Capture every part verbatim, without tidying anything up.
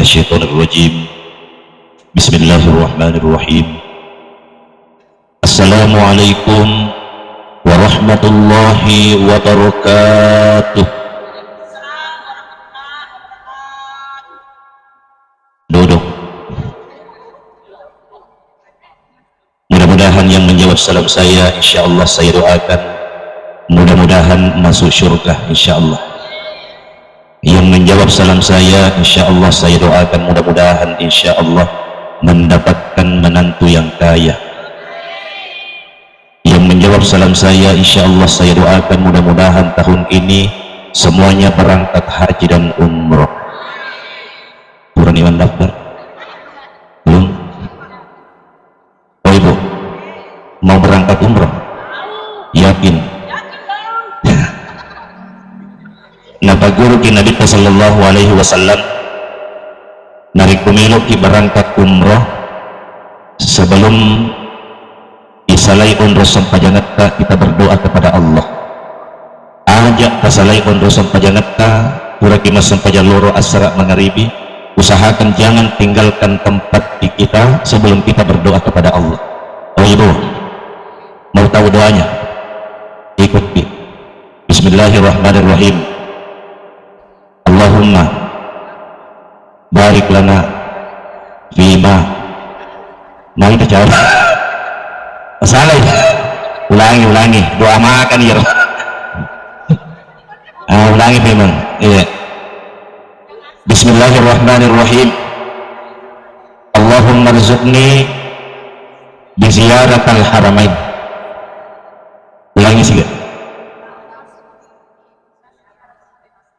الشيطان الرجيم. بسم الله الرحمن الرحيم. السلام عليكم ورحمة الله وبركاته. Duduk. Mudah-mudahan yang menjawab salam saya, insya Allah saya doakan, mudah-mudahan masuk syurga, insya Allah. Yang menjawab salam saya, insya Allah saya doakan, mudah-mudahan, insya Allah, mendapatkan menantu yang kaya. Yang menjawab salam saya, insya Allah saya doakan, mudah-mudahan tahun ini semuanya berangkat haji dan umroh. Purani mendaftar? Belum? Oh, Ibu, mau berangkat umroh? Yakin? Napagguruki Nabitta sallallahu alaihi wasallam, narekko meloki berangkat umroh, sebelum isalai onro sempajangetta, kita berdoa kepada Allah. Aja tasalai onro sempajangetta, puraki massempajang loro, assara, mangaribi, usahakan jangan tinggalkan tempat di kita sebelum kita berdoa kepada Allah. Oh, Ibu, mau tahu doanya? Ikuti. Bismillahirrahmanirrahim. Allahumma barik lana fima. Mari kita cari. Salah ya? Ulangi, ulangi. Doa makan ya. Ah, ulangi memang. Iya. Bismillahirrahmanirrahim. Allahumma rzuqni biziyaratal haramain. Ulangi sih.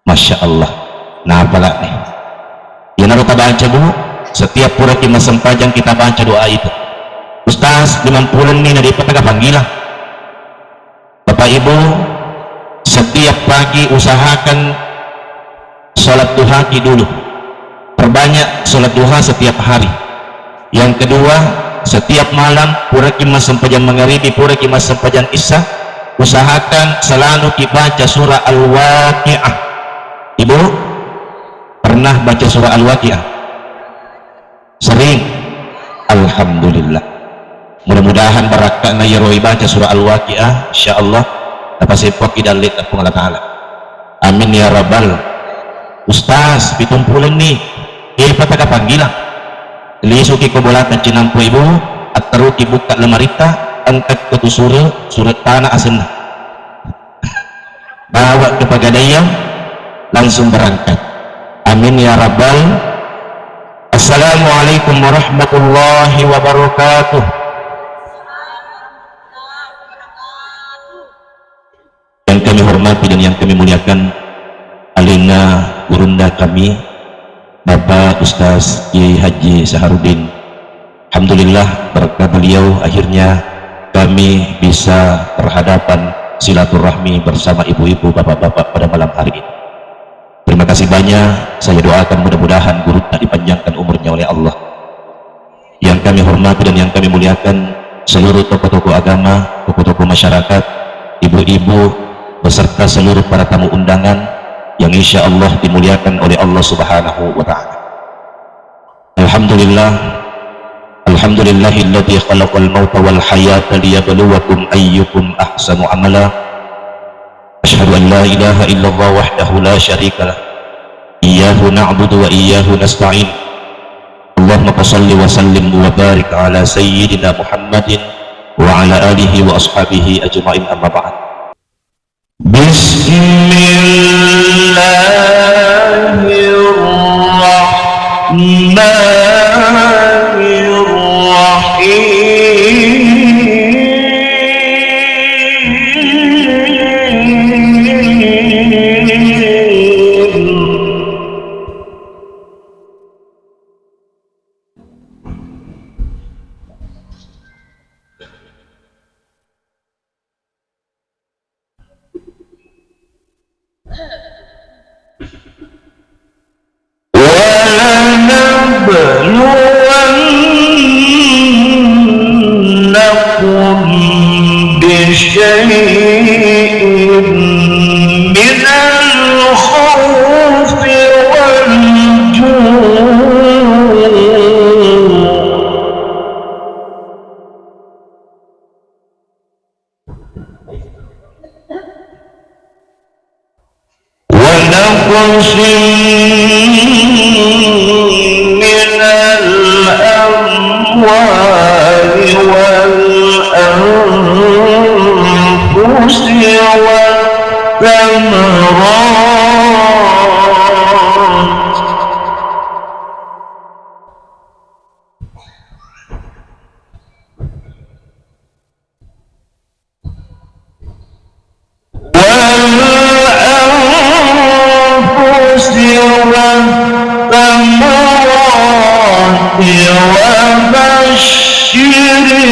Masya Allah. Nah, apalagi nih? Iyanaro tabaca, Bu, setiap puraki massempajang kita baca doa itu. Ustaz, limampulo ni na depa taga panggilang. Bapak Ibu, setiap pagi usahakan sholat duhaki dulu. Perbanyak sholat duha setiap hari. Yang kedua, setiap malam puraki massempajang mangaribi, puraki massempajang isya, usahakan selalu dibaca surah Al-Waqiah. Ibu, pernah baca surah Al-Waqiah? Sering. Alhamdulillah. Mudah-mudahan barakka'na iyaro ibaca surah Al-Waqiah, insyaallah, napaseppuakki dalle'na Puang Allah Ta'ala. Amin ya rabbal. Ustaz, pitumpulo ni, depa taga panggilang. Lisuki ko bolata cinampu, Ibu, attaruki bukka lemaritta, engka ko tu sure, sure tana asenna. Bawa ke Pegadaian, langsung berangkat. Amin ya rabbal. Assalamualaikum warahmatullahi wabarakatuh. Yang kami hormati dan yang kami muliakan, alena gurunda kami, Bapak Ustaz Kiai Haji Saharudin. Alhamdulillah, berkat beliau akhirnya kami bisa berhadapan silaturahmi bersama ibu-ibu, bapak-bapak pada malam hari ini. Terima kasih banyak, saya doakan mudah-mudahan gurunda dipanjangkan umurnya oleh Allah. Yang kami hormati dan yang kami muliakan, seluruh tokoh-tokoh agama, tokoh-tokoh masyarakat, ibu-ibu, beserta seluruh para tamu undangan yang insya Allah dimuliakan oleh Allah Subhanahu wa Ta'ala. Alhamdulillah. Alhamdulillahilladzi khalaqal mauta wal hayata liyabluwakum ayyukum ahsanu amala. Asyhadu an la ilaha illallah wahdahu la syarika lah. Iyyahu na'budu wa iyyahu nasta'in. Allahumma salli wa sallim wa barik ala sayyidina Muhammadin wa ala alihi wa ashabihi ajma'in, amma ba'd. Bismillahirrahmanirrahim. ولنبلونكم بشيء من الخوف والجوع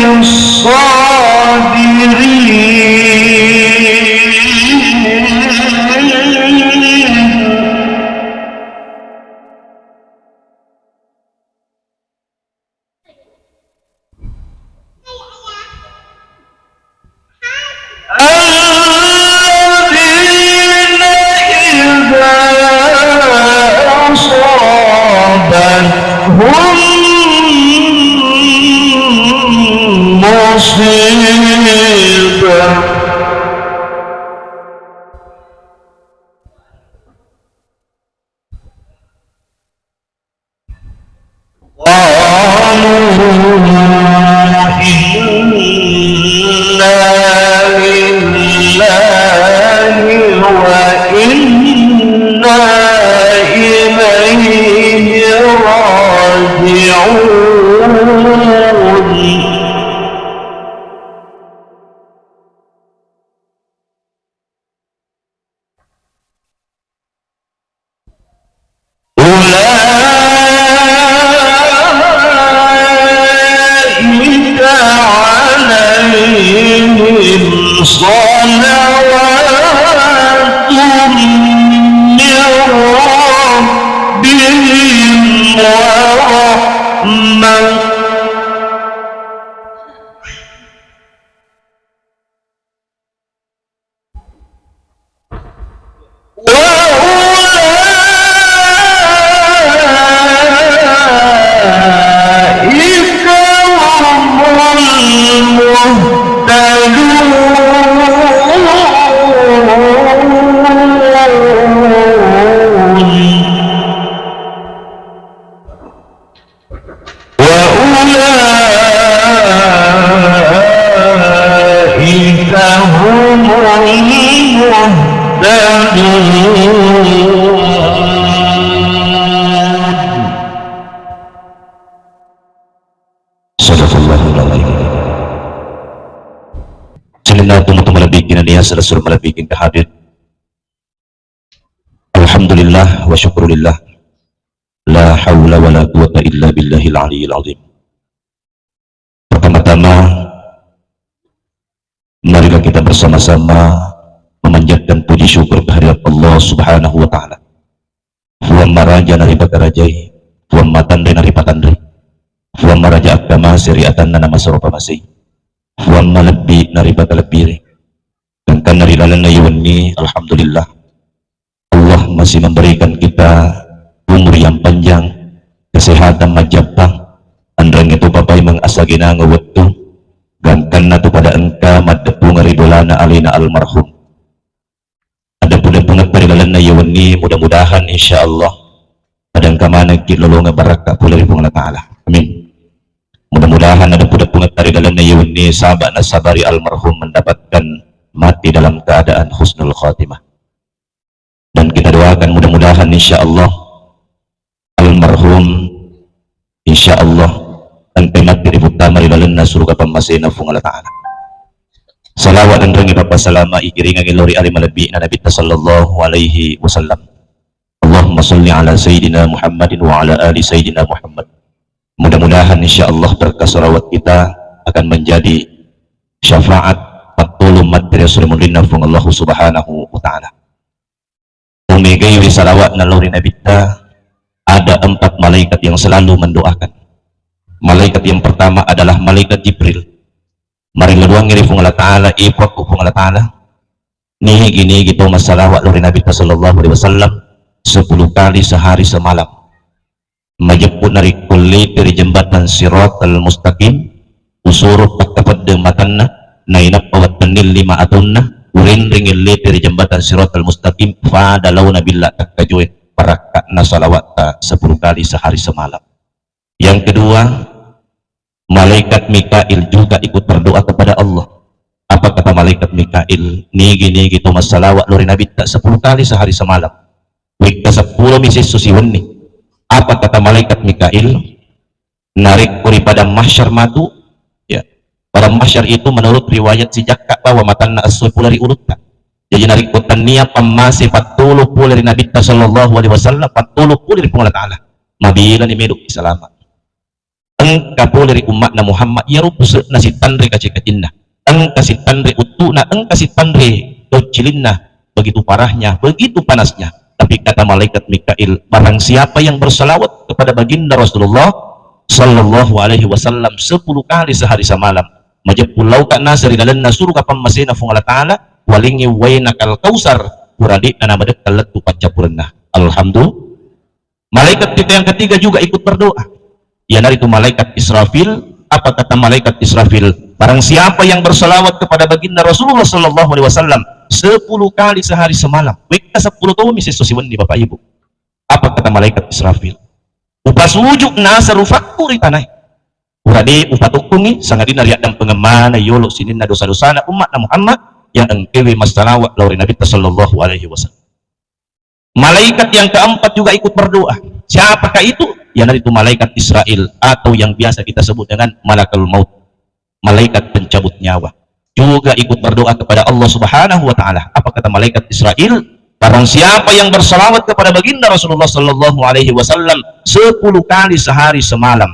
الصابرين. الذين إذا أصابتهم مصيبة قالوا إنا لله وإنا إليه راجعون. أولئك عليهم صلوات من ربهم ورحمة. وأولئك هم المهتدون. وأولئك هم المهتدون. صدق الله العظيم. Sininna tomatoa malebbi'e nennia silessureng malebbi'e hadir. Alhamdulillah wa syukrulillah. La haula wa la quwwata illa billahil aliyyil azim. Pertama-tama, marilah kita bersama-sama memanjatkan puji syukur kehadirat Allah Subhanahu wa Ta'ala. Puang maraja naripakarajai, Puang matanre naripatanre, Puang maraja akkamase ri atanna namasero pamasei, Puang malebbi naripakalebbiri. Gangkanna ri lalenna iye wenni, alhamdulillah, Allah masih memberikan kita umur yang panjang, kesehatan majjappa, enrengnge topa paimeng asagenangeng wettu, gangkanna tu pada engka maddeppungeng ri bolana alena almarhum. Addepu-deppungetta ri lalenna iye wenni, mudah-mudahan insyaallah pada engka manengki lolongeng barakka pole ri Puang Allah Ta'ala. Amin. Mudah-mudahan addepu-deppungetta ri lalenna iye wenni saba nasabari almarhum mendapatkan mati dalam keadaan husnul khatimah. Dan kita doakan mudah-mudahan insyaallah almarhum insyaallah engkai matti riputtama ri lalenna suruga pammasena Puang Allah Ta'ala. Salawat enrengnge pappasalama ikiringangi lao ri ale malebbi'na Nabitta sallallahu alaihi wasallam. Allahumma salli ala sayyidina Muhammadin wa ala ali sayyidina Muhammad. Mudah-mudahan insyaallah berkah salawat kita akan menjadi syafaat pattulung matti ri esso ri munrinna Puang Allah Subhanahu wa Ta'ala. Umegai ri salawatna lao ri Nabitta, ada empat malaikat yang selalu mendoakan. Malaikat yang pertama adalah malaikat Jibril. Mariladuangngi ri Puang Allah Ta'ala, ipakku Puang Allah Ta'ala, nigi-nigi to massalawat lao ri Nabitta sallallahu alaihi wasallam sepuluh kali sehari semalam. Majeppu narekko lete ri jembatan Siratal Mustaqim, usuro pakkapedde matanna, nainappa wettenning lima ataunna, urenrengi lete ri jembatan Siratal Mustaqim, fada laona billa takkajoe, barakka'na salawatta sepuluh kali sehari semalam. Yang kedua, malaikat Mikail juga ikut berdoa kepada Allah. Apa kata malaikat Mikail? Nigi-nigi to massalawat lao ri Nabitta sepuluh kali sehari semalam. Wekka seppulo mi siesso siwenni. Apa kata malaikat Mikail? Narekko ri padang mahsyar matu, ya, padang mahsyar itu menurut riwayat sijakka bawa matanna esso pole ri ulutta. Jadi narekko tennia pammase pattulu pole ri Nabitta sallallahu alaihi wasallam, pattulu pole ri Puang Allah Ta'ala, mabilani medu salama. Engka pole ri umma'na Muhammad, iyaro puse'na sittanre kace-kacinna, engka sittanre uttu'na, engka sittanre doccilinna, begitu parahnya, begitu panasnya. Tapi kata malaikat Mikail, barang siapa yang bersalawat kepada baginda Rasulullah sallallahu alaihi wasallam sepuluh kali sehari semalam, majeppu lauka nasa ri lalenna suruga pammasena Fuang Allah Ta'ala, walingi waina Kal Kausar, pura de'na namadekka lettu paccappurenna. Alhamdulillah. Malaikat kita yang ketiga juga ikut berdoa. Iyanaritu malaikat Israfil. Apa kata malaikat Israfil? Barang siapa yang bersalawat kepada baginda Rasulullah sallallahu alaihi wasallam sepuluh kali sehari semalam, wekka sepuluh taung mi sesso siwenni, Bapak Ibu. Apa kata malaikat Israfil? Upasuju nasa rufakku ri tanae. Pura de upatukkungi, sangadinna riaddampengeng maneng yolo sininna dosa-dosana umma'na Muhammad yang engkewe massalawat lao ri Nabitta sallallahu alaihi wasallam. Malaikat yang keempat juga ikut berdoa. Siapakah itu? Iyanaritu malaikat Israil atau yang biasa kita sebut dengan malakal maut, malaikat pencabut nyawa. Juga ikut berdoa kepada Allah Subhanahu wa Ta'ala. Apa kata malaikat Israil? Barang siapa yang bersalawat kepada baginda Rasulullah sallallahu alaihi wasallam sepuluh kali sehari semalam,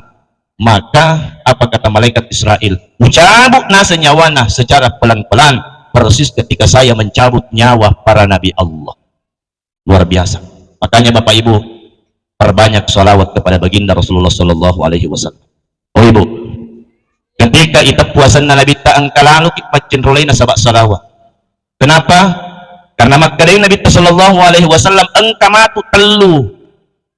maka apa kata malaikat Israil? Ucabut nasa nyawana secara pelan-pelan, persis ketika saya mencabut nyawa para nabi Allah. Luar biasa. Makanya Bapak Ibu, perbanyak salawat kepada baginda Rasulullah sallallahu alaihi wasallam. Oh Ibu, ketika iteppu asenna Nabitta engka laloki paccinrolai nasaba salawat. Kenapa? Karena makkedai Nabitta sallallahu alaihi wasallam, engka matu tellu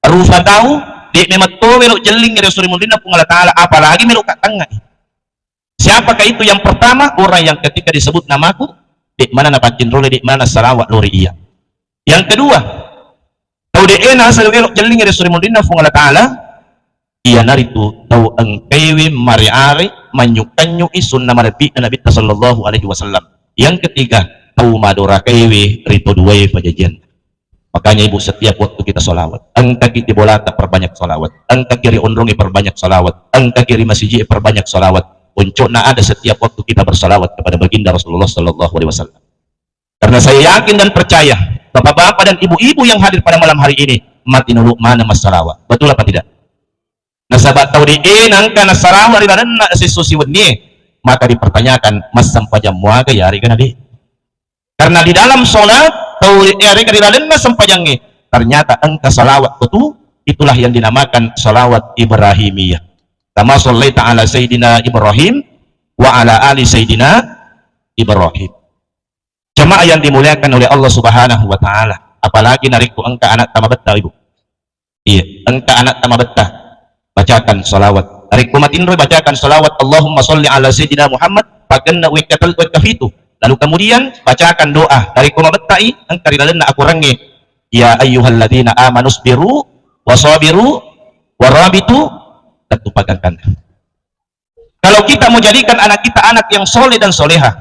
rufa tau, de' memetto melo jelling ri esso ri munrinna Puang Allah Ta'ala, apalagi melo kattangngai. Siapakah itu? Yang pertama, orang yang ketika disebut namaku, de' mana napaccinrolai, de' mana salawat lao ri iya. Yang kedua, tau de' e naseng elo' jelling ri esso ri munrinna Fuang Allah Ta'ala, iyanaritu tau engkaiwi mare-are manyukkannyui sunna malebbi'na Nabitta sallallahu alaihi wasallam. Yang ketiga, tau madorakaiwi ri to duae pajajian. Makanya Ibu, setiap waktu kita salawat, engkaki di bolata perbanyak salawat, engkaki ri onrongi perbanyak salawat, engkaki ri masiji perbanyak salawat. Puncukna ada setiap waktu kita bersalawat kepada baginda Rasulullah sallallahu alaihi wasallam. Karena saya yakin dan percaya, bapak-bapak dan ibu-ibu yang hadir pada malam hari ini, mati nulu mana massalawa. Betul apa tidak? Nasaba tau de' e nangka nassalawa ri lalenna sesso siwennie, maka dipertanyakan, massempajang muaga yarega na de'? Karena di dalam sholat, tau de' e yarega ri lalenna sempajangnge, ternyata engka salawat kutu, itulah yang dinamakan salawat Ibrahimiyah. Kama sallaita ala Sayyidina Ibrahim wa ala ali Sayyidina Ibrahim. Jamaah yang dimuliakan oleh Allah Subhanahu wa Ta'ala, apalagi narekko engka anatta mabetta, Ibu. Iya, engka anatta mabetta, bacakan salawat. Narekko matinroi, bacakan salawat, Allahumma salli ala Sayyidina Muhammad, pagenna wekka tel-, wekka fitu. Lalu kemudian bacakan doa. Narekko mabettai, engka ri lalenna akorangnge, ya ayyuhalladzina amanu sbiru wa sabiru wa rabitu, tettupagangkanna. Kalau kita mau jadikan anak kita anak yang soleh dan soleha,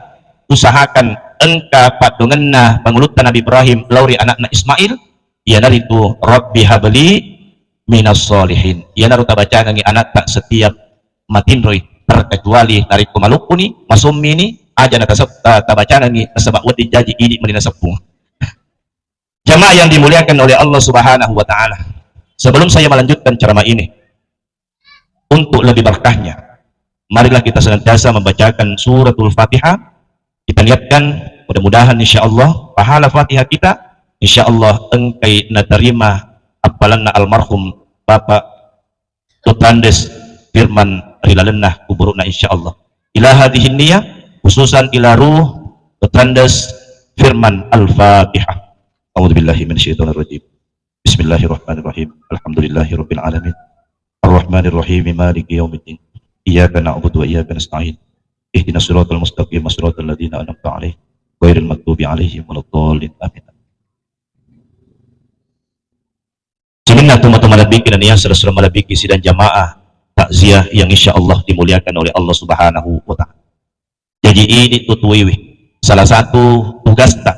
usahakan engka paddongenna pangulutta Nabi Ibrahim lao ri anakna Ismail, iyanaritu, Rabbi habli minas solihin. Iyanaro tabacangengi anatta setiap matinroi, terkecuali narekko maluppuni, masommini, aja natasep-, ta-, tabacangengi nasaba wedding jaji idi mani naseppung. Jamaah yang dimuliakan oleh Allah Subhanahu wa Ta'ala, sebelum saya melanjutkan ceramah ini, untuk lebih berkahnya, marilah kita senantiasa membacakan Suratul Fatihah. Kita niatkan, mudah-mudahan insya Allah pahala Fatihah kita, insya Allah engkai naterima appalanna almarhum Bapak Tutandes Firman ri lalenna kuburu'na, insya Allah. Ila hadhihi niyah, khususan ila ruh Tutandes Firman. Al-Fatihah. A'udzubillahi minasyaitonir rajim. Bismillahirrahmanirrahim. Alhamdulillahi rabbil alamin. Arrahmanirrahim. Maliki yaumiddin. Iyyaka na'budu wa iyyaka nasta'in. Ihdinas siratal mustaqim, siratal ladzina an'amta 'alaihim, ghairil maghdubi 'alaihim waladdallin. Amin. Sininna tomatoa malebbiki nennia sura-sura malebbiki sidang jamaah takziah yang insya Allah dimuliakan oleh Allah Subhanahu wa Ta'ala. Jaji, idi tu tuiwi, salah satu tugasta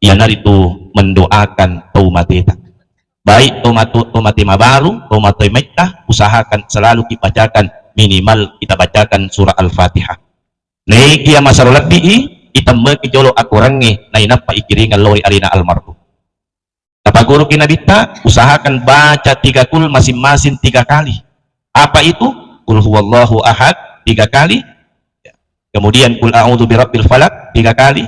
iyanaritu mendoakan tau mateta. Baik tau matu-, tau mate mabaru, tau mate maitta, usahakan selalu kibacakan, minimal kita bacakan surah Al-Fatihah. Naiki iya masero lebbii, itemmeki jolo akorangnge, nainappa ikiringeng lao ri alena almarhum. Tapaguruki Nabitta, usahakan baca tiga kul masing-masing tiga kali. Apa itu? Qul huwallahu ahad tiga kali, ya. Kemudian Qul a'udzu birabbil falaq tiga kali,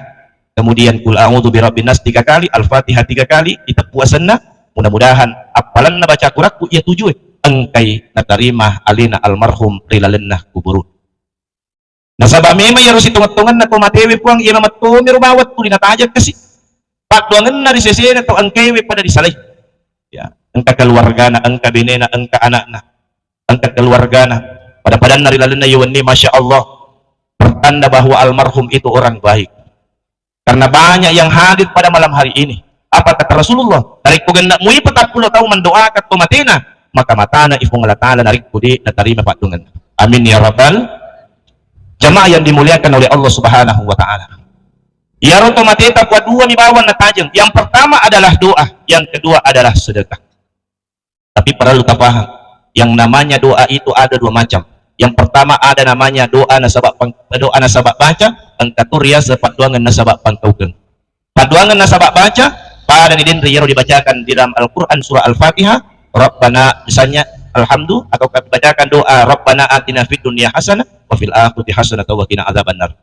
kemudian Qul a'udzu birabbin nas tiga kali, Al-Fatihah tiga kali, diteppu asenna. Mudah-mudahan appalanna baca Quranku iya tujue engkai natarima alena almarhum ri lalenna kuburu. Nasaba memang iyaro sitongeng-tongenna to matewe, Puang, iya mamettomiro bawang tuli natajeng kasi. Paddoangenna ri sesena to engkaewe pada risalai. Ya, engka keluargana, engka benena, engka anakna, engka keluargana. Pada-padanna ri lalenna iya wenni, Masya Allah. Pertanda bahwa almarhum itu orang baik. Karena banyak yang hadir pada malam hari ini. Apa kata Rasulullah? Narekko genna mui patappulo taung mendoakan to matena, maka matana i Puang Allah Ta'ala narekko de natarima paddoangenna. Amin ya rabbal jamaah yang dimuliakan oleh Allah Subhanahu wa Ta'ala. Iyaro to mateta dua mi bawang natajeng. Yang pertama adalah doa, yang kedua adalah sedekah. Tapi perlu tapaham, yang namanya doa itu ada dua macam. Yang pertama ada namanya doa nasaba pang-, doa nasaba baca, engka tu riaseng paddoangeng nasaba pangkaukeng. Paddoangeng nasaba baca, pada ni denre iyaro dibacakan di dalam Al-Quran surah Al-Fatihah, Rabbana, misalnya, Alhamdu, atau dibacakan doa, Rabbana atina fid dunya hasanah, wa fil akhirati hasanah, wa qina adzabannar.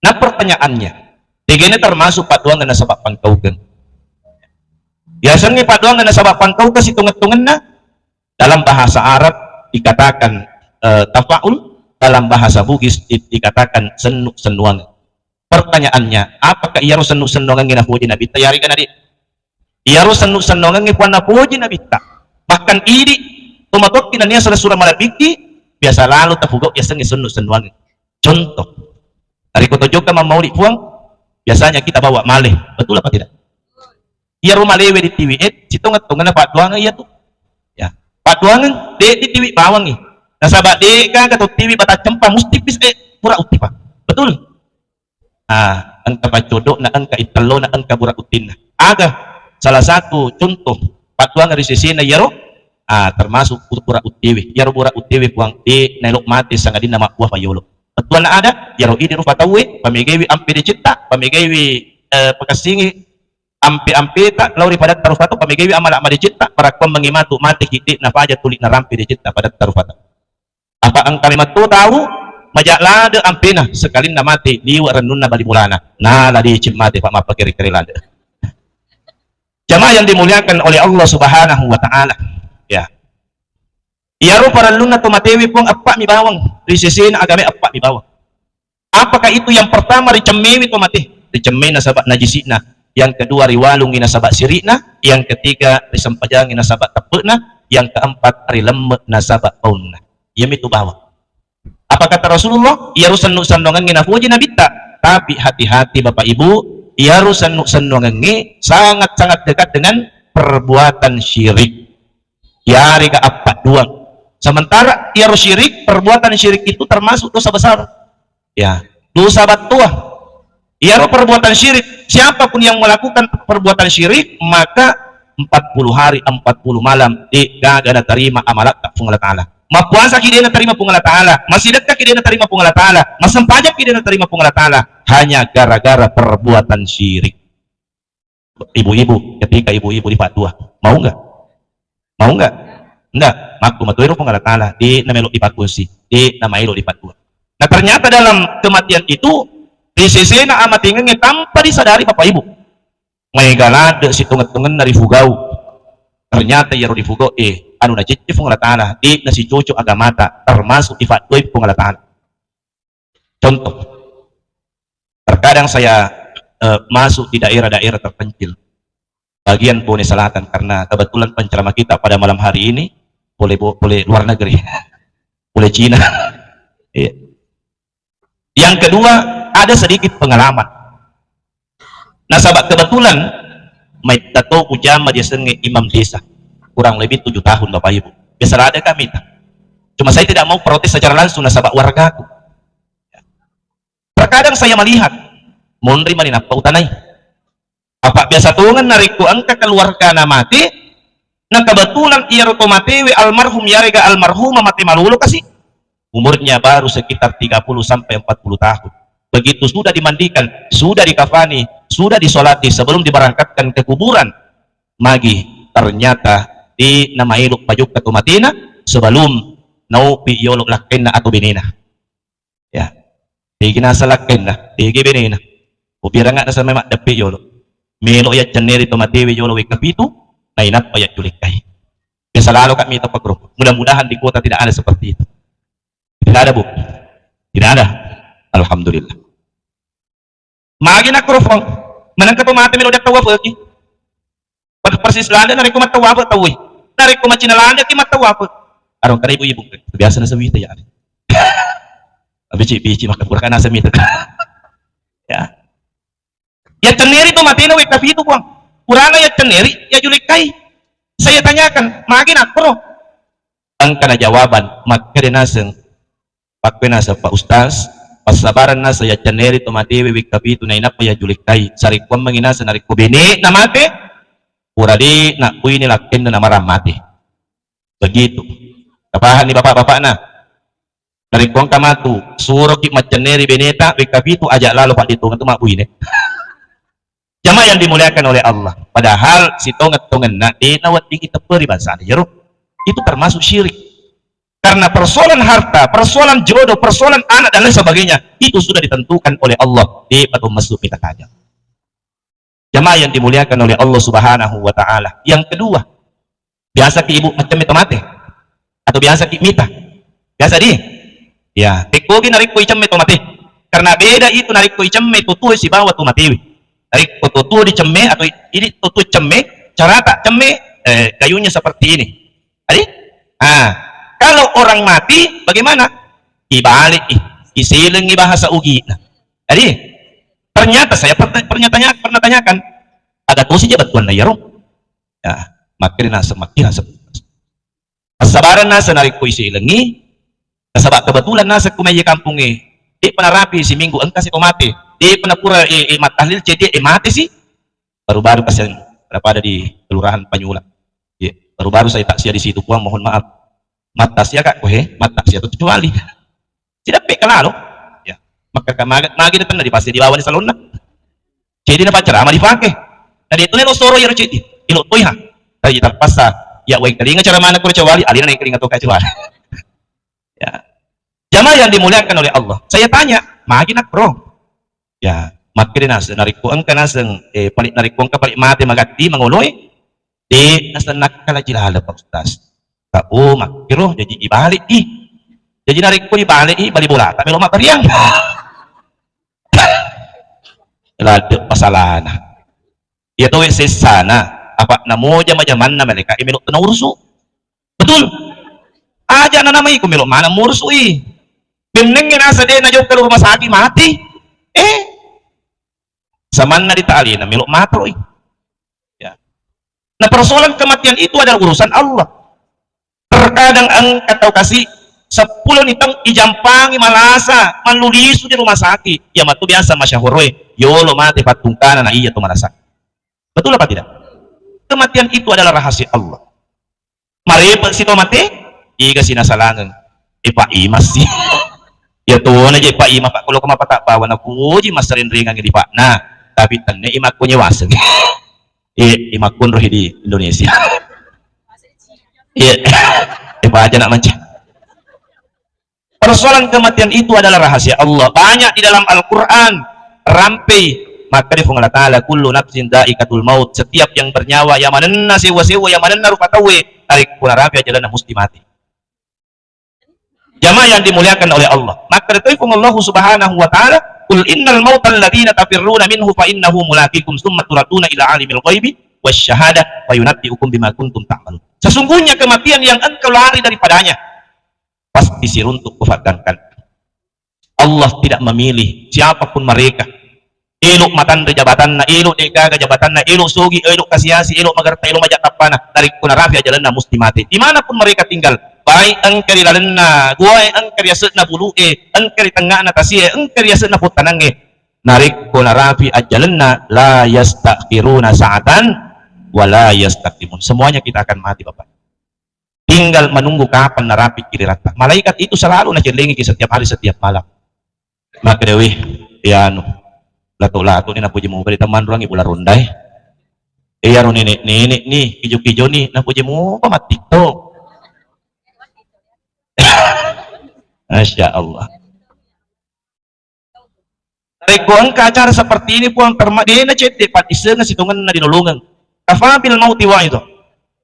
Nah, pertanyaannya, tegana termasuk paddoangeng nasaba pangkaukeng? Biasanya paddoangeng nasaba pangkaukeng sitongeng-tongenna dalam bahasa Arab dikatakan, eh, tafaul, dalam bahasa Bugis di-, dikatakan sennu-sennuangeng. Pertanyaannya, apakah iyaro sennu-sennuangengnge napoji Nabitta? Yarega nadi iyaro sennu-sennuangengnge puanna poji Nabitta. Bahkan idi tomatoakki nennia sura-sura malebbikki biasa lalo tapugau yasengnge sennu-sennuangeng. Contoh, narekko tojokka mammauli Puang, biasanya kita bawa male, betul apa tidak? Iyaro malewe ditiwi e, sitongeng-tongenna paddoangeng iyatu. Ya, paddoangeng de ditiwi bawangngi. Nasaba de gaga to tiwi bataccempa musti pis e pura uttipa. Betul? Ah, engka paccodokna, engka ittellona, engka bura uttinna. Aga salah satu contoh paddoangeng ri sesena iyaro, ah, termasuk bura uttiwe. Iyaro bura uttiwe Puang de naelo mate sangadinna mabbua fayolo. Bettuanna ada, iyaro idi rufa tauwe, pamegaiwi ampe decetta, pamegaiwi, eh, pakessingi ampe-ampeta lao ri padatta rufa tau, pamegaiwi amala madecetta, parakkuammengngi matu mate ki de nafaja tuli narampe decetta padatta rufa tau. Apa engka memang to tau maja lade ampena, sekalinna mate liwe rennunna bali bolana. Nala deceng mate pa mappakere-kere lade. Jamaah yang dimuliakan oleh Allah Subhanahu wa Ta'ala. Ya. Iyaro parellunna to matewe Puang eppa mi bawang, ri sesena agamae eppa mi bawang. Apakah itu yang pertama ricemmewi to mate? Ricemmei nasaba najisi'na. Yang kedua riwalungi nasaba siri'na. Yang ketiga risempajangi nasaba teppe'na. Yang keempat rilemme nasaba paunna. Iyamitu bawang. Apa kata Rasulullah? Iyaro sennu-sennuangengnge napoji Nabitta. Tapi hati-hati Bapak Ibu, iyaro sennu-sennuangengnge sangat-sangat dekat dengan perbuatan syirik. Yarega appadduang. Sementara iyaro syirik, perbuatan syirik itu termasuk dosa besar. Ya, dosa battoa. Iyaro perbuatan syirik, siapapun yang melakukan perbuatan syirik, maka empat puluh hari, empat puluh malam, de gaga natarima amalatta Puang Allah Ta'ala. Mappuasaki de natarima Puang Allah Ta'ala, masidekkaki de natarima Puang Allah Ta'ala, massempajangki de natarima Puang Allah Ta'ala, hanya gara-gara perbuatan syirik. Ibu-ibu, ketika ibu-ibu dipaddua, mau nggak? Mau nggak? Nggak. Makku matoiro Puang Allah Ta'ala, de namelo dipakkunsi, de namaelo dipaddua. Nah, ternyata dalam kematian itu, ri sesena amatengengnge tanpa disadari Bapak Ibu. Maega ladde sitongeng-tongenna rifugau. Ternyata iyaro rifugau, eh, anu nacecce Puang Allah Ta'ala, de nasicocok agamata, termasuk dipakkuai Puang Allah Ta'ala. Contoh, terkadang saya, eh, masuk di daerah-daerah terpencil, bagian Bone Selatan, karena kebetulan penceramah kita pada malam hari ini boleh bo-, boleh luar negeri, boleh Cina. Iya. Yang kedua, ada sedikit pengalaman. Nasaba kebetulan maitta to ujama diasengnge imam desa, kurang lebih tujuh tahun Bapak Ibu. Biasa ada kami ta. Cuma saya tidak mau protes secara langsung nasaba wargaku. Terkadang saya melihat, monri mani nappa utanai. Apa biasa tongeng narekko engka keluargana mate, na kebetulan iyaro to matewe almarhum yarega almarhumah mate malolo kasi. Umurnya baru sekitar tiga puluh sampai empat puluh tahun. Begitu sudah dimandikan, sudah dikafani, sudah disolati, sebelum diberangkatkan ke kuburan, magi ternyata de namaelo pajokka to matena sebelum Naupi yolo lakkainna atau benena. Ya. Tegi nasa lakkainna, tegi benena. Upiranga nasa memang deppe yolo. Melo yaccenneri to matewe yolo wekka pitu, nainappa yajjulikkai. Ya selalu kami itu pakro. Mudah-mudahan di kota tidak ada seperti itu. Tidak ada, Bu. Tidak ada. Alhamdulillah. Magi nakkoro fong, manengka to mate melo dattawafeki. Pada persis landa narekko mattawafek tauwe. Narekko macina landa ki mattawafek. Arong kada ibu-ibu. Biasa na sewita ya. Bici-bici maka pura kana semita. Ya. Ya cenneri to matena wekka pitu, Puang. Purana ya cenneri, ya julikkai. Saya tanyakan, magi nakkoro? Engkana jawaban, makkeda naseng, Pakkue naseng, Pak Ustaz, passabareng naseng yaccenneri to matewe wekka pitu nainappa yajulikkai. Sarekkuammengi naseng narekko bene'na mate, pura de' nabbuini lakkenna namarang mate. Begitu. Tapahanni bapak-bapakna? Narekko engka matu, suroki maccenneri beneta wekka pitu, aja lalo paddetongeng tu mabbuine. Jamaah yang dimuliakan oleh Allah. Padahal sitongeng-tongenna de' nawedding itepperi bangsana jero. Itu termasuk syirik. Karena persoalan harta, persoalan jodoh, persoalan anak dan lain sebagainya, itu sudah ditentukan oleh Allah. De' pato masuk mita kaja. Jamaah yang dimuliakan oleh Allah Subhanahu wa Ta'ala. Yang kedua, biasa ki ibu macam itu mate? Atau biasa ki mita? Biasa di? Ya, tekkogi narekko icemme to mate. Karena beda itu narekko icemme to tuo sibawa to matewe. Narekko to tuo dicemme atau i-, ini to tuo cemme, carata cemme, eh, kayunya seperti ini. Adi? Ah, kalau orang mati bagaimana? Ibalik i, iselengi bahasa ugi. Adi? Ternyata saya pernah, pernah tanya, pernah tanyakan, ada tosi je battuanna iyaro. Ya, makkeda naseng, makkeda naseng. Passabareng naseng narekko iselengi, nasaba kebetulan naseng ku maiye kampungnge, de'pa narapi siminggu engka si to mate, de'pa napura, eh, eh, mattahlil cedde, eh, mate si. Baru-baru kasihan pada di kelurahan Panyula. Iya, baru-baru saya takziah di situ, Puang, mohon maaf. Matakziah kak, he, matakziah tu kecuali. Sidappe kalalo. Ya. Maka ka-, magi, magi na tenna dipasti dibawa ni salonna. Jadi na pacarama dipake. Na de' tu nelo soro iyaro ceddi. Ilo toi ha. Tapi terpaksa. Ya, wai kalinga cara mana kuro cawali, alina na kalinga to kak cawali. Ya. Jamaah yang dimuliakan oleh Allah. Saya tanya, magi nak bro? Ya, makkeda naseng narekko engka naseng, eh, pale-, narekko engka pale mate magatti mangoloi, de' naseng nakkalaji laleng, Pak Ustaz. Pak, oh, makkiro, jaji ibalik i. Jaji narekko ibalik i, bali bolata melo mabbariang. Ladde' pasalana. Iya towe sessana, apa namo jama-jamanna malaika' e melo tena urusu. Betul? Aja' nanamai ko melo maneng murusu i. Bennengnge nasa de' najokka ri rumah sakit mati. Eh. Samanna di ta'alina melo matroi. Ya. Nah, persoalan kematian itu adalah urusan Allah. Terkadang engka tau kasi seppulo ni taung ijampangi malasa, mallulisu di rumah sakit. Iya matu biasa masyahoroe, yolo mate pattungkana na iya to malasa. Betul apa tidak? Kematian itu adalah rahasia Allah. Marepe' si to mate, iga si nasalangeng. E, Pak Imas si. Ya tona je Pak Imas, Pak, kalau ko mapata bawa na puji massarenrengang di Pak. Nah, tapi tenne imakku nyewaseng. Eh, imakkunro di Indonesia. Iya. Eh, baca nak manca. Persoalan kematian itu adalah rahasia Allah. Banyak di dalam Al-Quran. Rampei. Maka di Puang Allah Ta'ala, "Kullu nafsin dha'iqatul maut." Setiap yang bernyawa, yang manenna sewa-sewa, yang manenna rupa tauwe, narekko narapi ajalanna musti mati. Jamaah yang dimuliakan oleh Allah. Maka ditelepon Allah Subhanahu wa Ta'ala, "Qul innal mautal ladzi tafirruna minhu fa innahu mulaqikum, tsumma turadduna ila alimil ghaibi wasyahadah, fa yunabbiukum bima kuntum ta'malun." Sesungguhnya kematian yang engkau lari daripadanya, pasti siruntuk kufatangkan. Allah tidak memilih siapapun mereka. Elo' matanre jabatanna, elo' de'gaga jabatanna, elo' sogi, elo' kasiasi, elo' magerta, elo' maja' tappana, narekko narapi ajalanna musti mate. Dimanapun mereka tinggal, baik engka ri lalenna guae, engka ri ase'na bulu'e, engka ri tengnga'na tasie, engka ri ase'na pottanangnge, narekko narapi ajalanna, la yastakhiruna sa'atan wa la yastaqdimun. Semuanya kita akan mati, Bapak. Tinggal menunggu kapan narapi kirilatta. Malaikat itu selalu nacellengi setiap hari, setiap malam. Makkedawi, ya anu, lato-lato ni napuji mupa di teman ruangi bulan rundai. Iya ro nenek-nenek ni, kijo-kijo ni, napuji mupa mati to. Masya Allah. Narekko engka acara seperti ini, Puang, terma-, dena cedde paddisengeng sitongenna dilolongeng. Kafa bil mauti waidha.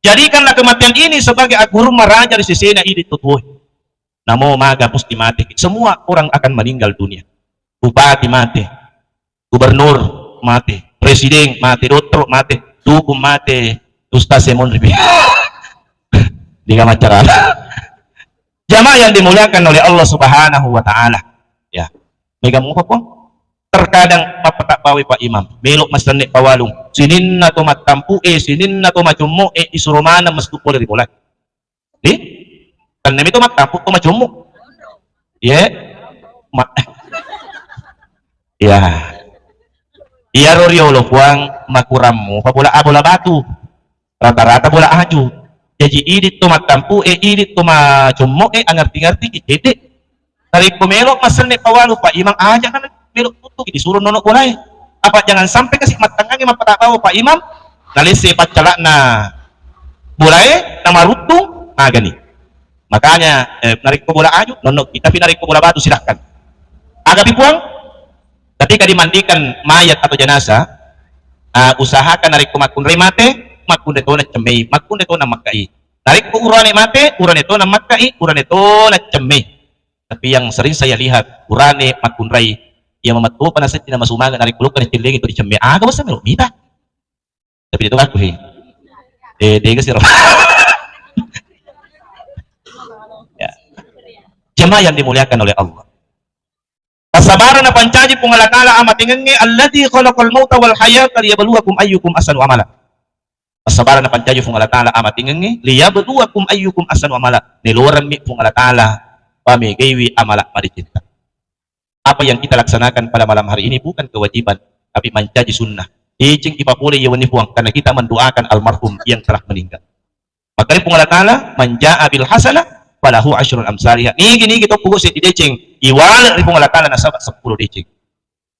Jadikanlah kematian ini sebagai aggurung maraja ri sesena idi tutuoe. Namo maga musti mate. Semua orang akan meninggal dunia. Bupati mate, gubernur mate, presiden mate, dottoro mate, dukung mate, ustaz saya mohon ripi. Di kamar acara. Jamaah yang dimuliakan oleh Allah Subhanahu wa Ta'ala. Ya, mega mupa, Puang. Terkadang mappatabbawai Pak Imam, melo massenne pawalung. Sininna to mattampu e, sininna to macommo e, isuro maneng mestu pole ri bola. Di? Tennemi to mattampu to macommo. Ye? Ma-, ya. Iyaro riolo, Puang, makurammu pa bola, a bola batu. Rata-rata bola aju. Jaji idi to mattampu e, idi to macommo e, angerti-ngerti ki cedde. Narekko melo massenne pawalung Pak Imam, aja kan melo tuttuki disuro nono bolae. Apa jangan sampai kasi mattengngangi mappatabbawai Pak Imam, nalesse paccalakna bolae, namaruttung, magani. Makanya, eh, narekko bola aju, nonnoki. Tapi narekko bola batu, silahkan. Agapi, Puang? Ketika dimandikan mayat atau jenazah, ah, usahakan narekko makkunrai mate, makkunrai tona cemmei, makkunrai tona makkai. Narekko urane mate, urane tona makkai, urane tona cemmei. Tapi yang sering saya lihat, urane makkunrai, iya mamettopa nasedding namasumanga, narekko lokka nacellengi to dicemme, aga wasa melo mita. Tapi itu aku, he. Eh, dega siro. Ya. Jemaah yang dimuliakan oleh Allah. Passabareng napancaji Puang Allah Ta'ala amatengengnge, alladzi khalaqal mauta wal hayata liyabluwakum ayyukum ahsanu amala. Passabareng napancaji Puang Allah Ta'ala amatengengnge, liyabluwakum ayyukum ahsanu amala. Neloremmi Puang Allah Ta'ala pamegaiwi amala madecetta. Apa yang kita laksanakan pada malam hari ini bukan kewajiban, tapi mancaji sunnah. Deceng ipapole iya wenni, Puang, karena kita mendoakan almarhum yang telah meninggal. Makkeda Puang Allah Ta'ala, "Man jaa bil hasanah falahu asyru amsaliha." Nigi-nigi tokko seddi deceng, iwale ri Puang Allah Ta'ala nasaba seppulo deceng.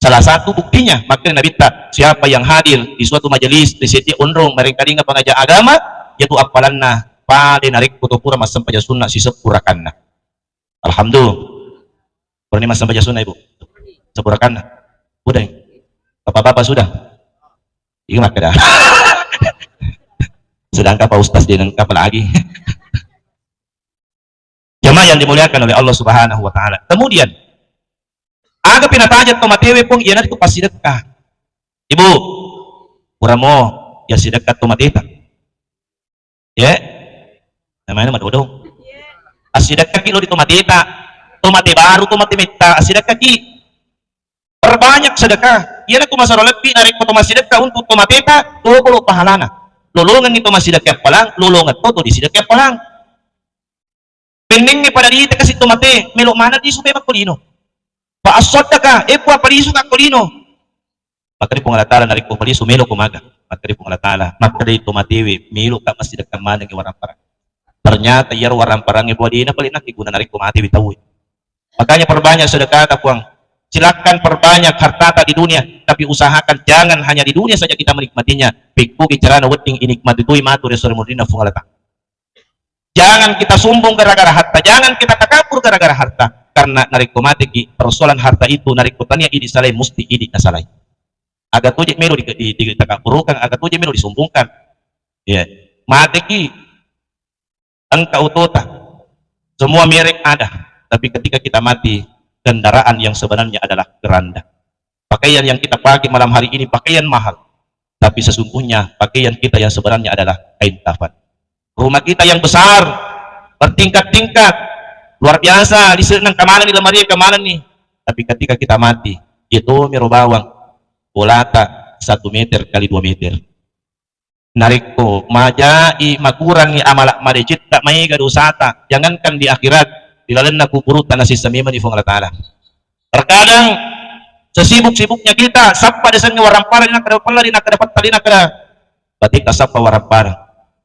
Salah satu buktinya, makkeda Nabitta, siapa yang hadir di suatu majelis, di setiap onrong, merengkalinga pengajian agama, yaitu appalanna pade narekko to pura massempajang sunna siseppu rakanna. Alhamdulillah. Purani massempajang sunna, Ibu? Seppu rakanna. Udah. Bapak-bapak sudah? Iya, makkeda. Sedangkan Pak Ustaz dia lengkap lagi. Jamaah yang dimuliakan oleh Allah Subhanahu wa Ta'ala. Kemudian, aga pinatajeng to matewe, Puang, iyanaritu passidekka. Ibu, puramo ya sidekka to mateta. Ya. Namanya madodong. Assidekkaki lo di to mateta. To mate baru, to mate metta, assidekkaki. Perbanyak sedekah. Iyana ku masaro lebbi narekko to massidekka untuk to mateta, dua puluh pahalana. Lolongengi to massidekka palang, lolongeng to to disidekka palang. Pennengnge pada diita kasi to mate, melo maneng lisu pe makko lino. Fa assaddaka, e Puang, palisu ka ko lino. Makkeda Puang Allah Ta'ala, narekko palisu melo ko maga. Makkeda Puang Allah Ta'ala, makkeda to matewe, melo ka massidekka maneng waramparang. Ternyata iyaro waramparang e, Puang, dena pale nakke guna narekko matewi tauwe. Makanya perbanyak sedekah ta, Puang. Silakan perbanyak hartata di dunia, tapi usahakan jangan hanya di dunia saja kita menikmatinya. Pekkogi carana wedding inikmati toi matu ri sore mudinna Puang Allah Ta'ala. Jangan kita sombong gara-gara harta, jangan kita takabur gara-gara harta. Karena narekko mateki, persoalan harta itu narekko tania idi salai, musti idi nasalai. Aga toje melo di, di, ditakaburukang, aga toje melo disombongkan. Ya, mateki, engka otota, semua merek ada, tapi ketika kita mati, kendaraan yang sebenarnya adalah keranda. Pakaian yang kita pakai malam hari ini pakaian mahal, tapi sesungguhnya pakaian kita yang sebenarnya adalah kain kafan. Rumah kita yang besar, bertingkat-tingkat, luar biasa, lise'na engka manenni, lemari engka manenni. Tapi ketika kita mati, iya tomiro bawang bolata satu meter kali dua meter. Narekko majai makurangi amala madecetta, maega dosata, jangankan di akhirat, di lalenna kuburutta nasessa memeni Puang Allah Ta'ala. Terkadang sesibuk-sibuknya kita, sappa desengnge waramparang, nakkeda pella, nakkeda petta, nakkeda bateta sappa waramparang.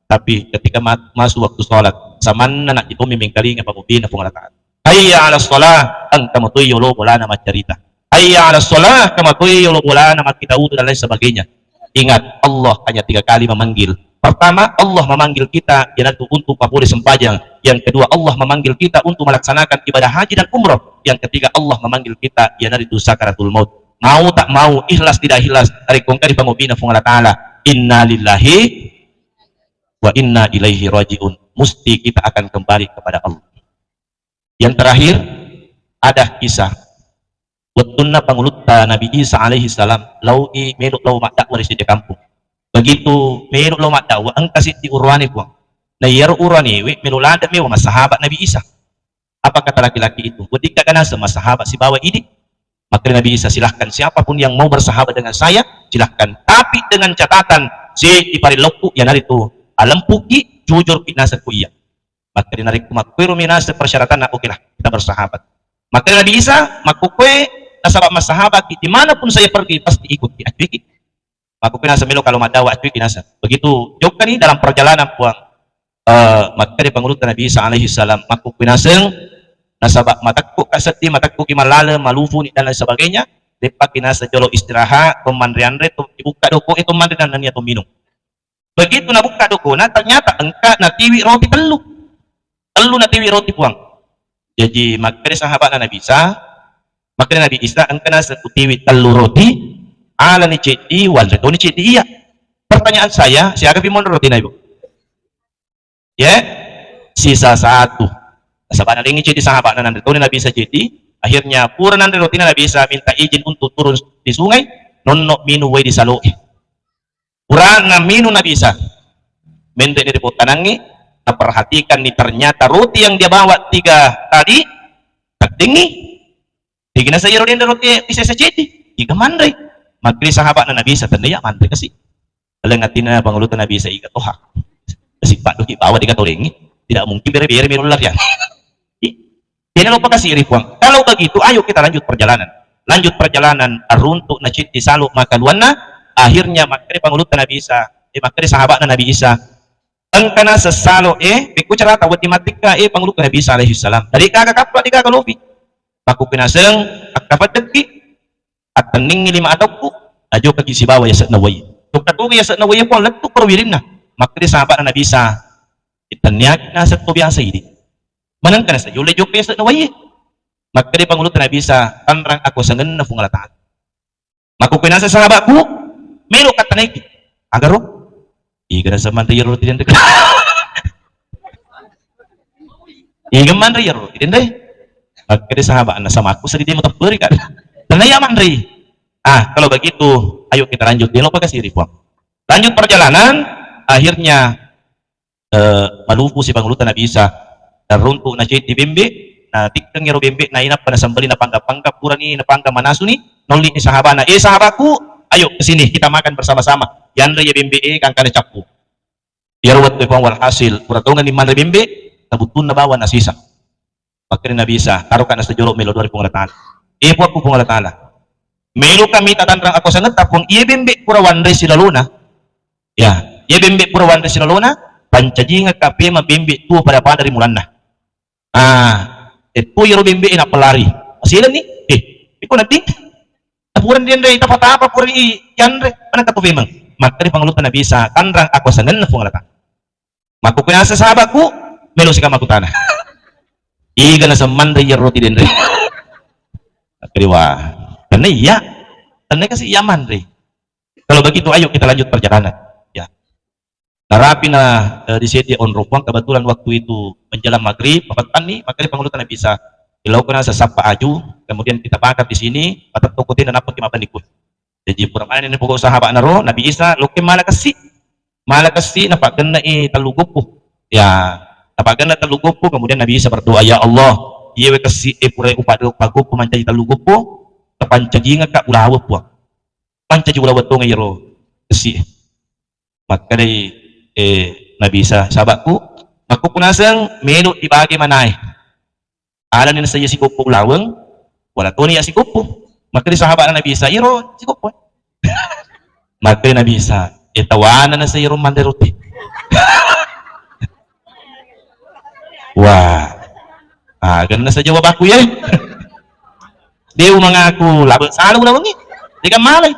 Tapi ketika ma-, masuk waktu sholat, samanna nak ditommi mengkalinga pamupina Puang Allah Ta'ala. Hayya 'alas shalah, engka matoi yolo bolana maccarita. Hayya 'alas shalah, engka matoi yolo bolana makkita wudu dan lain sebagainya. Ingat, Allah hanya tiga kali memanggil. Pertama, Allah memanggil kita, iyanaritu untuk papole sempajang. Yang kedua, Allah memanggil kita untuk melaksanakan ibadah haji dan umroh. Yang ketiga, Allah memanggil kita, iyanaritu sakaratul maut. Mau tak mau, ikhlas tidak ikhlas, narekko engka ripangobina Puang Allah Ta'ala, inna lillahi wa inna ilaihi raji'un. Musti kita akan kembali kepada Allah. Yang terakhir, ada kisah. Wettunna pangulutta Nabi Isa alaihi salam, lao'i melo lao maddakwah ri seddé kampung. Begitu melo lao maddakwah, engka siddi uruwane, Puang. Na iyaro uruwanewe melo ladde' mewa massahaba' Nabi Isa. Apa kata laki-laki itu? Weddikka' naseng massahaba' sibawa idi'? Makkeda Nabi Isa, "Silahkan, siapapun yang mau bersahabat dengan saya, silahkan. Tapi dengan catatan, seddi parellokku, iyanaritu alempukki, jujurki naseng ku iya." Makkeda, "Narekko makkuero mi naseng persyaratanna, oke lah, kita bersahabat." Makkeda Nabi Isa, "Makkukkue, nasaba' massahabaki, dimanapun saya pergi, pasti ikutki, accuiki." Makkukkue naseng melo kalau maddawa, accuiki naseng. Begitu jokkani dalam perjalanan, Puang, eh, makkeda pangulutta Nabi Isa alaihi salam, "Makkukkue naseng, nasaba' matekkuka seddi, matekkuki mallaleng, malufuni dan lain sebagainya, deppaki naseng jolo istirahat, to manre-anre, to dibukka' doko'e, to manre dan nennia to minung." Begitu nabukka' dokona, ternyata engka natiwi roti tellu. Tellu natiwi roti, Puang. Jaji makkeda sahaba'na Nabi Isa, makkeda Nabi Isa, "Engka naseng kutiwi tellu roti, alani ceddi, wanre toni ceddi iya." Pertanyaan saya, siagapi monro rotina, Ibu? Ye? Sisa satu. Nasaba' nadengngi ceddi sahaba'na, nanre toni Nabi Isa ceddi. Akhirnya pura nanre rotina, Nabi Isa minta izin untuk turun di sungai, nonno' minung wai di salo'e. Purana minung Nabi Isa, menre'ni ri pottanangnge, naperhatikanni, ternyata roti yang dia bawa tiga tadi, teddingngi. Tiga naseng iyaro denre roti Isa saceddi, iga manre. Makkeda sahaba'na Nabi Isa, "Tennia manre kasi." Leng atinna pangulutta Nabi Isa, "Iga toha. Kasi paddoki bawa tiga torengngi. Tidak mungkin bere-bere melo lariang." Ih, Dena lo pakasiri, Puang. Kalau begitu, ayo kita lanjut perjalanan. Lanjut perjalanan, aruntu' naceddi salo' makaluanna, akhirnya makkeda pangulutta Nabi Isa, eh, makkeda sahaba'na Nabi Isa, "Engka naseng salo', eh, pekko carata wedding mattekka, eh, pangulutta Nabi Isa alaihi salam. Dari kaga kappa, di kaga lopi." Makkukku naseng, "Akkapeddekki, attenningngi lima atokku, ajokkaki sibawa yase'na wai. Jokka toga yase'na wai, Puang, lettu' koro wirinna." Makkeda sahaba'na Nabi Isa, "Ittenniaki naseng to biasa idi'." Manengka naseng yulle jokka yase'na wai. Makkeda pangulutta Nabi Isa, "Tanrang akuasangenna Puang Allah Ta'ala." Makkukku naseng sahaba'ku, "Melo kattanaiki." "Agaro?" "Iga naseng manre iyaro roti denre?" "Iga manre iyaro roti denre?" Makkeda sahaba'na, "Samakku seddi de' mutepperi ka'." "Tennia manre." "Ah, kalau begitu, ayo kita lanjut." Dena lo pakasiri, Puang. Lanjut perjalanan, akhirnya eh, malupu si pangulutta Nabi Isa. Naruntu' naceddi bembe', natikkengngi ro bembe', nainappa nasembeli, napangga-pangga, purani napangga manasuni, nolli'ni sahaba'na, "Eh, sahaba'ku, ayo ke sini, kita makan bersama-sama." Yanre iya bembe' e, gangkana cappu. Iyaro wettu e, Puang, walhasil, pura tongenni manre bembe', tabuttunna bawang nasisa. Makkeda Nabi Isa, "Taroka' naseng jolo', melo doa ri Puang Allah Ta'ala." "Eh, Puakku Puang Allah Ta'ala, meloka mita tanrang akuasangetta, Puang, iye bembe' pura wanre silalona." Ya, iye bembe' pura wanre silalona, pancajingekka' pemeng bembe' tuo pada-pada ri mulanna. Ah, eh, tuo iyaro bembe' e nappa lari. Masilenni, "Eh, iko naddi? Napurani denre, tapa-tapa pura i yanre, manengka to pemeng?" Makkeda pangulutta Nabi Isa, "Tanrang akuasangenna Puang Allah Ta'ala." Makkukku naseng sahaba'ku, "Melo sika makkutana." "Iga naseng manre iyaro roti denre?" Makkeda, "Wah, tennia iya. Tennia kasi iya manre." Kalau begitu, ayo kita lanjut perjalanan. Ya. Narapi na, eh, di sedia onrong, Puang, kebetulan waktu itu menjelang maghrib, mapettanni, makkeda pangulutta Nabi Isa, "Ilauko naseng sappa aju, kemudian kita bakar di sini, patettoko tenda nappa ki mabbenni kue." Jaji pura manenni poko' sahaba'na ro, Nabi Isa, lokka mala kessi'. Mala kessi', napaggenna'i tellu goppo. Ya, napaggenna' tellu goppo, kemudian Nabi Isa berdoa, "Ya Allah, iyewe kessi' e pura upagoppo mancaji tellu goppo, tapancajingekka' ulaweng, Puang. Mancaji ulaweng tongeng iyaro kessi' e." Makkedai, eh, Nabi Isa, "Sahaba'ku, makkukku naseng melo' dibage manae. Alani naseng iya sigoppo ulaweng, wala toni iya sigoppo." Makkeda sahaba'na Nabi Isa, "Iyaro sigoppo." Makkeda Nabi Isa, "Eh, tawana naseng iyaro manre roti." Wah, aga naseng jawabakku iye. De' umangaku labe' sala ulawengnge. De'ga malai.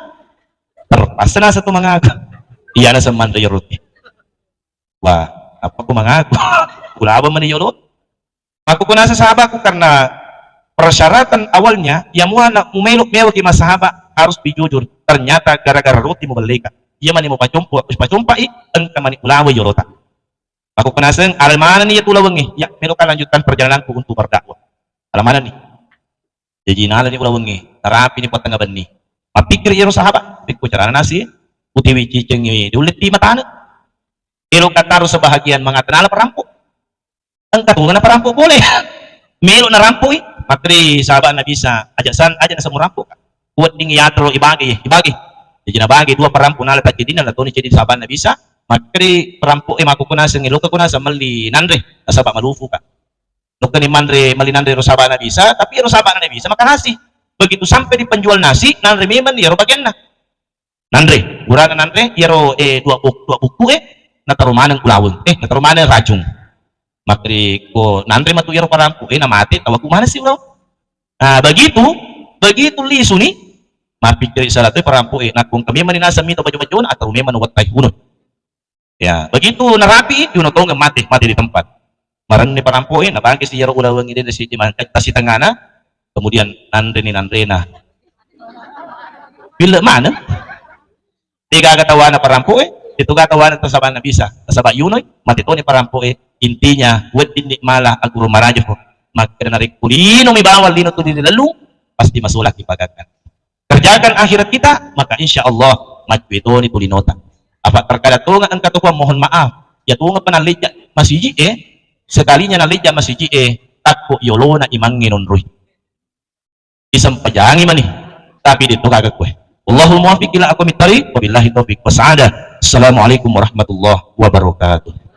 Terpaksa naseng tu mangaku. Iya naseng manre iyaro roti. Wah, apa ku mangaku? Ulaba mani yolo. Aku kunasa sahabatku karena persyaratan awalnya, ya muana mumelo mewa ki masahaba harus bijujur. Ternyata gara-gara roti mubelleka. Iya mani mupacompo, pacompa i, engka mani ulaba yolota. Aku kunaseng, almanani ya tulawengi, ya melo ka lanjutan perjalananku untuk berdakwah. Almanani. Jaji nalani ulawengnge, narapini puang tengnga benni. Mappikkiri iyaro sahabat, pekko carana nasi, utiwi cicengngi diulle ti matane. Elo kataro sebahagian mangata nala parampo. Engka tu ngana parampo pole. Melo narampoi, makkeri sahabat Nabi Isa, aja san, aja nasamu rampo. Wedding yatro ibagi, ibagi. Jaji nabagi dua parampo nala paccedinna, natoni ceddi sahabat Nabi Isa, makkeri parampo e, mako kunaseng, eloka kunaseng melli nanre, nasaba malufu ka. Nokkani manre, mali nanre ro sahabat Nabi Isa, tapi ro sahabat Nabi Isa makan nasi. Begitu sampai di penjual nasi, nanre memang iyaro bagianna. Nanre, burana nanre, iyaro, eh, dua buk-, dua buku, eh, nataro maneng ulaweng, eh, nataro maneng racung. Makkeri ko nanre matu iyaro parampu, eh, namate, tawaku mana sih ulaweng? Nah, begitu, begitu lisuni, mappikkiri salah tu parampu, eh, nakko engka memang naseng mita baju-bajuna, atau memang wettai uno. Ya, begitu narapi, yuno tongeng mate, mate di tempat. Marenni parampo e, nabage si iyaro ulaweng ide si di mangketta sitengana, kemudian nanreni nanrena. Pille maneng. Degaga tawana parampo e, itu ga tawana tasaba Nabi Isa, tasaba yunoi, mate toni parampo e. Intinya, wedding ni mala aguru marajo. Makkeda narekko lino mi bawang lino tu di lellu, pasti masulaki pagakan. Kerjakan akhirat kita, maka insya Allah maccue toni tulinota. Apa terkadang tonga engka tu, mohon maaf, ya tonga pernah lejja masiji e, sekalinya na lejja masiji e, takko yolona imangnge nonroi. Disempajangi mani, tapi de to gaga kue. Allahul muwaffiq ila aqwamit thariq, wabillahi taufiq wasada. Assalamualaikum warahmatullahi wabarakatuh.